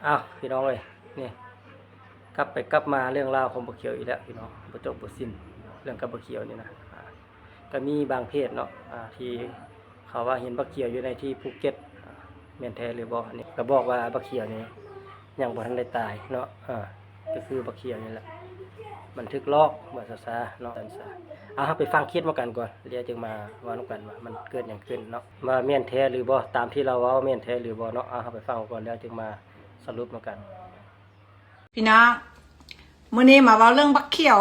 ອ້າວ ພີ່ນ້ອງເອີຍ ນີ້ ກັບໄປກັບມາເລື່ອງລາວຂອງບັກຂຽວອີກແລ້ວພີ່ນ້ອງ ບໍ່ຈົບບໍ່ສິ້ນ ເລື່ອງກັບບັກຂຽວນີ້ນະ. ອ່າ ກໍມີບາງເພຈເນາະ ອ່າ ທີ່ເຂົາວ່າເຫັນບັກຂຽວຢູ່ໃນທີ່ພູເກັດ ອ່າ ແມ່ນແທ້ຫຼືບໍ່? ອັນນີ້ກໍບອກວ່າບັກຂຽວນີ້ຍັງບໍ່ທັນໄດ້ຕາຍເນາະ ອ່າ ກໍຄືບັກຂຽວນີ້ແຫຼະ ມັນຖືກຫຼອກວ່າຊັ້ນຊະເນາະ ຊັ້ນຊະ. ເອົາ ເຮົາໄປຟັງຄລິບນຳກັນກ່ອນ ແລ້ວຈຶ່ງມາເວົ້ານຳກັນວ່າມັນເກີດຫຍັງຂຶ້ນເນາະ ວ່າແມ່ນແທ້ຫຼືບໍ່ ຕາມທີ່ລາວເວົ້າແມ່ນແທ້ຫຼືບໍ່ເນາະ. ເອົາ ເຮົາໄປຟັງກ່ອນ ແລ້ວຈຶ່ງມາສະຫຼຸບນຳກັນ. ພີ່ນ້ອງ ມື້ນີ້ມາເວົ້າເລື່ອງບັກຂຽວ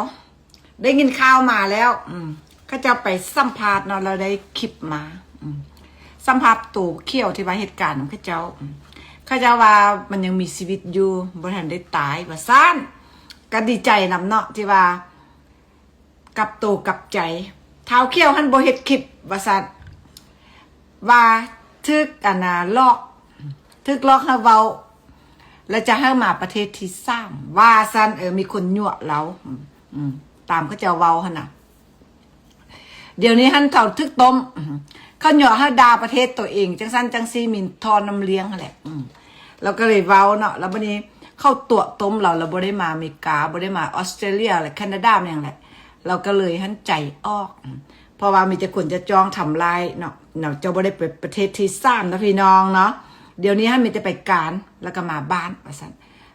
ໄດ້ຍິນຂ່າວມາແລ້ວ ອືມ ເຂົາເຈົ້າໄປສຳພາດເນາະ ແລ້ວໄດ້ຄລິບມາ ອືມ ສຳພາດໂຕບັກຂຽວທີ່ວ່າເຮັດການນຳເຂົາເຈົ້າ ອືມ ເຂົາເຈົ້າວ່າມັນຍັງມີຊີວິດຢູ່ ບໍ່ທັນໄດ້ຕາຍວ່າຊັ້ນ. ກໍດີໃຈນຳເນາະ ທີ່ວ່າ ກັບໂຕກັບໃຈ ທ້າວຂຽວຫັ້ນບໍ່ເຮັດຄລິບວ່າຊັ້ນ ວ່າຖືກອັນນ່າຫຼອກ ຖືກຫຼອກໃຫ້ເວົ້າ ແລ້ວຈະໃຫ້ມາປະເທດທີສາມວ່າຊັ້ນ. ເອີ ມີຄົນຍົວະລາວ ອືມ ຕາມເຂົາເຈົ້າເວົ້າຫັ້ນນະ. ດຽວນີ້ຫັ້ນເຂົາຖືກຕົ້ມ ເຂົາຍົວະໃຫ້ດ່າປະເທດໂຕເອງ ຈັ່ງຊັ້ນຈັ່ງຊີ້ ມີທໍ່ນ້ຳລ້ຽງຫັ້ນແຫຼະ ອືມ ລາວກໍເລີຍເວົ້າເນາະ ແລ້ວບັດນີ້ເຂົາຕົວະຕົ້ມລາວ ລາວບໍ່ໄດ້ມາອາເມລິກາ ບໍ່ໄດ້ມາອອສເຕຣເລຍ ແລະ ແຄນາດາແມ່ນຫຍັງແຫຼະ ລາວກໍເລີຍຫັ້ນໃຈອອກ ເພາະວ່າມີແຕ່ຄົນຈະຈ້ອງທຳຮ້າຍເນາະ ເນາະ ເຈົ້າບໍ່ໄດ້ໄປປະເທດທີສາມນະພີ່ນ້ອງເນາະ. ດຽວນີ້ຫັ້ນມີແຕ່ໄປການ ແລ້ວກໍມາບ້ານວ່າຊັ້ນ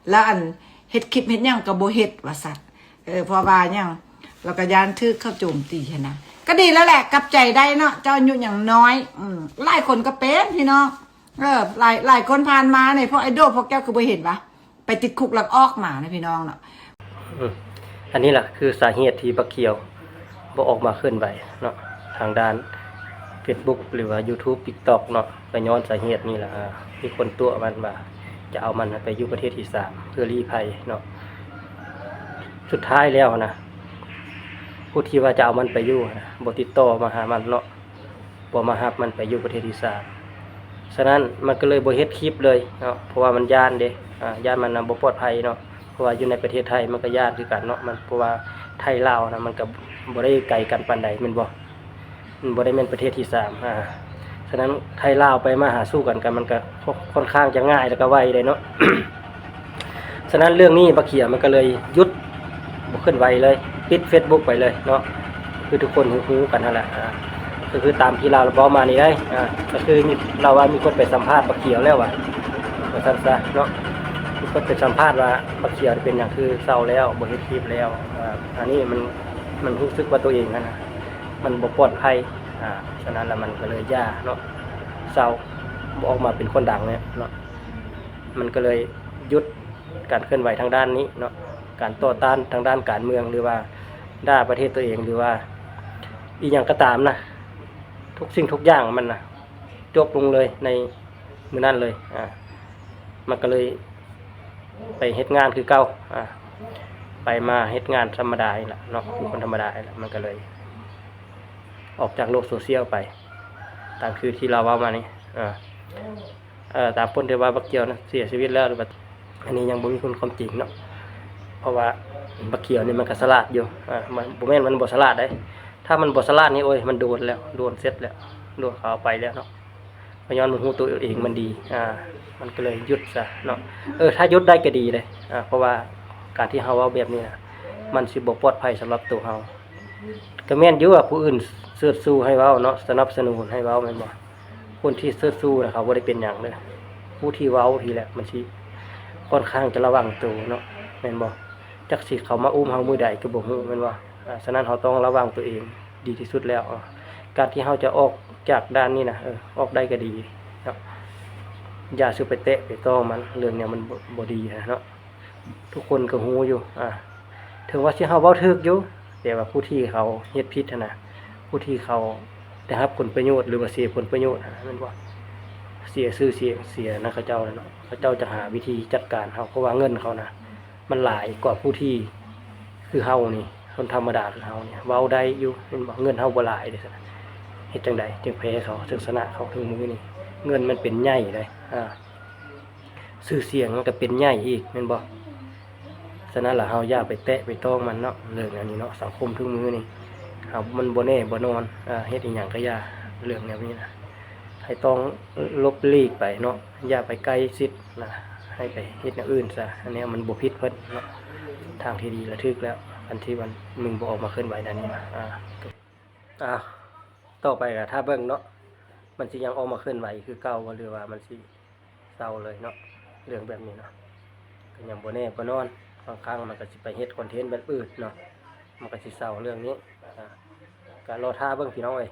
ແລ້ວອັນເຮັດຄລິບເຮັດຫຍັງກໍບໍ່ເຮັດວ່າຊັ້ນ. ເອີ ເພາະວ່າຫຍັງ ລາວກໍຢ້ານຖືກເຂົາໂຈມຕີຫັ້ນນະ. ກໍດີແລ້ວແຫຼະ ກັບໃຈໄດ້ເນາະ ເຈົ້າອາຍຸຍັງນ້ອຍ ອືມ ຫຼາຍຄົນກໍເປັນພີ່ນ້ອງ ເອີ ຫຼາຍ ຫຼາຍຄົນຜ່ານມານີ້ ພວກໄອດອລພວກເຈົ້າຄືບໍ່ເຫັນວະ ໄປຕິດຄຸກແລ້ວອອກມານະພີ່ນ້ອງເນາະ. ອືມ ອັນນີ້ລະຄືສາເຫດທີ່ບັກຂຽວບໍ່ອອກມາເຄື່ອນໄຫວເນາະ ທາງດ້ານເຟສບຸກ ຫຼືວ່າຢູທູບ ຕິກຕັອກເນາະ ກໍຍ້ອນສາເຫດນີ້ລະ ອ່າ ມີຄົນຕົວະມັນວ່າຈະເອົາມັນໄປຢູ່ປະເທດທີສາມເພື່ອລີ້ໄພເນາະ. ສຸດທ້າຍແລ້ວນະ ຜູ້ທີ່ວ່າຈະເອົາມັນໄປຢູ່ນະ ບໍ່ຕິດຕໍ່ມາຫາມັນເນາະ ບໍ່ມາຮັບມັນໄປຢູ່ປະເທດທີສາມ. ສະນັ້ນມັນກໍເລີຍບໍ່ເຮັດຄລິບເລີຍເນາະ ເພາະວ່າມັນຢ້ານເດ້ ອ່າ ຢ້ານມັນນະບໍ່ປອດໄພເນາະ ເພາະວ່າຢູ່ໃນປະເທດໄທມັນກໍຢ້ານຄືກັນເນາະ ມັນ ເພາະວ່າໄທລາວນະ ມັນກໍບໍ່ໄດ້ໄກກັນປານໃດແມ່ນບໍ່? ມັນບໍ່ໄດ້ແມ່ນປະເທດທີສາມ ອ່າ ສະນັ້ນໄທລາວໄປມາຫາສູ່ກັນ ກໍມັນກໍຄ່ອນຂ້າງຈະງ່າຍ ແລ້ວກໍໄວເດ້ເນາະ. ສະນັ້ນເລື່ອງນີ້ບັກຂຽວມັນກໍເລີຍຢຸດ ບໍ່ເຄື່ອນໄຫວເລີຍ ປິດເຟສບຸກໄປເລີຍເນາະ ຄືທຸກຄົນຮູ້ໆກັນຫັ້ນແຫຼະ ອ່າ ກໍຄືຕາມທີ່ລາວເວົ້າມານີ້ໄດ໋ ອ່າ ກໍຄືມີ ລາວວ່າມີຄົນໄປສຳພາດບັກຂຽວແລ້ວວ່າ ວ່າຊັ້ນຊະເນາະ ມີຄົນໄປສຳພາດວ່າບັກຂຽວເປັນຫຍັງຄືເຊົາແລ້ວ ບໍ່ເຮັດຄລິບແລ້ວ ອ່າ ອັນນີ້ມັນ ມັນຮູ້ສຶກວ່າຕົວເອງຫັ້ນນະ ມັນບໍ່ປອດໄພ ອ່າ ສະນັ້ນລະມັນກໍເລີຍຢ່າເນາະ ເຊົາ ບໍ່ອອກມາເປັນຄົນດັງເນຍເນາະ ມັນກໍເລີຍຢຸດການເຄື່ອນໄຫວທາງດ້ານນີ້ເນາະ ການຕໍ່ຕ້ານທາງດ້ານການເມືອງ ຫຼືວ່າດ່າປະເທດຕົວເອງ ຫຼືວ່າອີ່ຫຍັງກໍຕາມນະ ທຸກສິ່ງທຸກຢ່າງມັນນະ ຈົບລົງເລີຍໃນມື້ນັ້ນເລີຍ ອ່າ ມັນກໍເລີຍໄປເຮັດງານຄືເກົ່າ ອ່າ ໄປມາເຮັດງານທຳມະດານີ້ລະເນາະ ຄືຄົນທຳມະດານີ້ລະ ມັນກໍເລີຍອອກຈາກໂລກໂຊຊຽວໄປ ຕາມຄືທີ່ລາວເວົ້າມານີ້ ອ່າ ເອີ ຕາມຄົນທີ່ວ່າບັກຂຽວນະເສຍຊີວິດແລ້ວ ຫຼືວ່າ ອັນນີ້ຍັງບໍ່ມີຄວາມຈິງເນາະ ເພາະວ່າບັກຂຽວນີ້ມັນກໍສະຫຼາດຢູ່ ອ່າ ມັນ ບໍ່ແມ່ນມັນບໍ່ສະຫຼາດເດ້ ຖ້າມັນບໍ່ສະຫຼາດນີ້ ໂອ້ຍ ມັນໂດນແລ້ວ ໂດນເສັດແລ້ວ ໂດນເຂົາເອົາໄປແລ້ວເນາະ ກໍຍ້ອນມັນຮູ້ຕົວເອງມັນດີ ອ່າ ມັນກໍເລີຍຢຸດຊະເນາະ. ເອີ ຖ້າຢຸດໄດ້ກໍດີເດ້ ອ່າ ເພາະວ່າການທີ່ເຮົາເວົ້າແບບນີ້ນະ ມັນຊິບໍ່ປອດໄພສຳລັບຕົວເຮົາ. ກໍແມ່ນຢູ່ວ່າຜູ້ອື່ນເຊີດຊູໃຫ້ເວົ້າເນາະ ສະໜັບສະໜູນໃຫ້ເວົ້າແມ່ນບໍ່? ຄົນທີ່ເຊີດຊູນະ ເຂົາບໍ່ໄດ້ເປັນຫຍັງເດີ ຜູ້ທີ່ເວົ້ານີ້ແຫຼະ ມັນຊິຄ່ອນຂ້າງຈະລະວັງໂຕເນາະ ແມ່ນບໍ່? ຈັກຊິເຂົາມາອຸ້ມເຮົາມື້ໃດກໍບໍ່ຮູ້ແມ່ນບໍ່? ອ່າ ສະນັ້ນເຮົາຕ້ອງລະວັງຕົວເອງດີທີ່ສຸດແລ້ວ. ການທີ່ເຮົາຈະອອກຈາກດ້ານນີ້ນະ ເອີ ອອກໄດ້ກໍດີເນາະ ຢ່າສູ່ໄປແຕະໄປຕ້ອງມັນ ເລື່ອງແນວມັນບໍ່ ບໍ່ດີຫັ້ນນະເນາະ. ທຸກຄົນກໍຮູ້ຢູ່ ອ່າ ເຖິງວ່າຊິເຮົາເວົ້າຖືກຢູ່ ແຕ່ວ່າຜູ້ທີ່ເຂົາເຮັດຜິດຫັ້ນນະ ຜູ້ທີ່ເຂົາໄດ້ຮັບຜົນປະໂຫຍດ ຫຼືວ່າເສຍຜົນປະໂຫຍດຫັ້ນນະ ແມ່ນບໍ່? ເສຍຊື່ສຽງ ເສຍນຳເຂົາເຈົ້າແລ້ວເນາະ ເຂົາເຈົ້າຈະຫາວິທີຈັດການເຮົາ ເພາະວ່າເງິນເຂົານະ ມັນຫຼາຍກວ່າຜູ້ທີ່ຄືເຮົານີ້ ຄົນທຳມະດາຄືເຮົານີ້ ເວົ້າໄດ້ຢູ່ ແມ່ນບໍ່? ເງິນເຮົາບໍ່ຫຼາຍເດ້ ເຮັດຈັ່ງໃດຈຶ່ງແພ້ເຂົາ ເຖິງຊະນະເຂົາເຖິງມື້ນີ້? ເງິນມັນເປັນໃຫຍ່ເດ້ ອ່າ ຊື່ສຽງມັນກໍເປັນໃຫຍ່ອີກແມ່ນບໍ່? ສະນັ້ນລະເຮົາຢ່າໄປແຕະໄປຕ້ອງມັນເນາະ ເລື່ອງອັນນີ້ເນາະ. ສັງຄົມທຸກມື້ນີ້ເຮົາ ມັນບໍ່ແນ່ບໍ່ນອນ ເຮັດອີ່ຫຍັງກໍຢ່າ ເລື່ອງແນວນີ້ນະ ໃຫ້ຕ້ອງຫຼົບຫຼີກໄປເນາະ ຢ່າໄປໃກ້ຊິດນະ. ໃຫ້ໄປເຮັດແນວອື່ນຊະ ອັນນີ້ມັນບໍ່ຜິດເພິ່ນເນາະ. ທາງທີ່ດີລະຖືກແລ້ວ ອັນທີ່ມັນ ມຶງບໍ່ອອກມາເຄື່ອນໄຫວແນວນີ້ນະ. ອ່າ ອ່າ ຕໍ່ໄປກໍຖ້າເບິ່ງເນາະ ມັນຊິຍັງອອກມາເຄື່ອນໄຫວຄືເກົ່າບໍ່ ຫຼືວ່າມັນຊິເຊົາເລີຍເນາະ. ເລື່ອງແບບນີ້ເນາະ ກໍຍັງບໍ່ແນ່ບໍ່ນອນ. ບາງຄັ້ງມັນກໍຊິໄປເຮັດຄອນເທັນແບບອື່ນເນາະ ມັນກໍຊິເຊົາເລື່ອງນີ້. ອ່າ ກໍລໍຖ້າເບິ່ງພີ່ນ້ອງເອີຍ.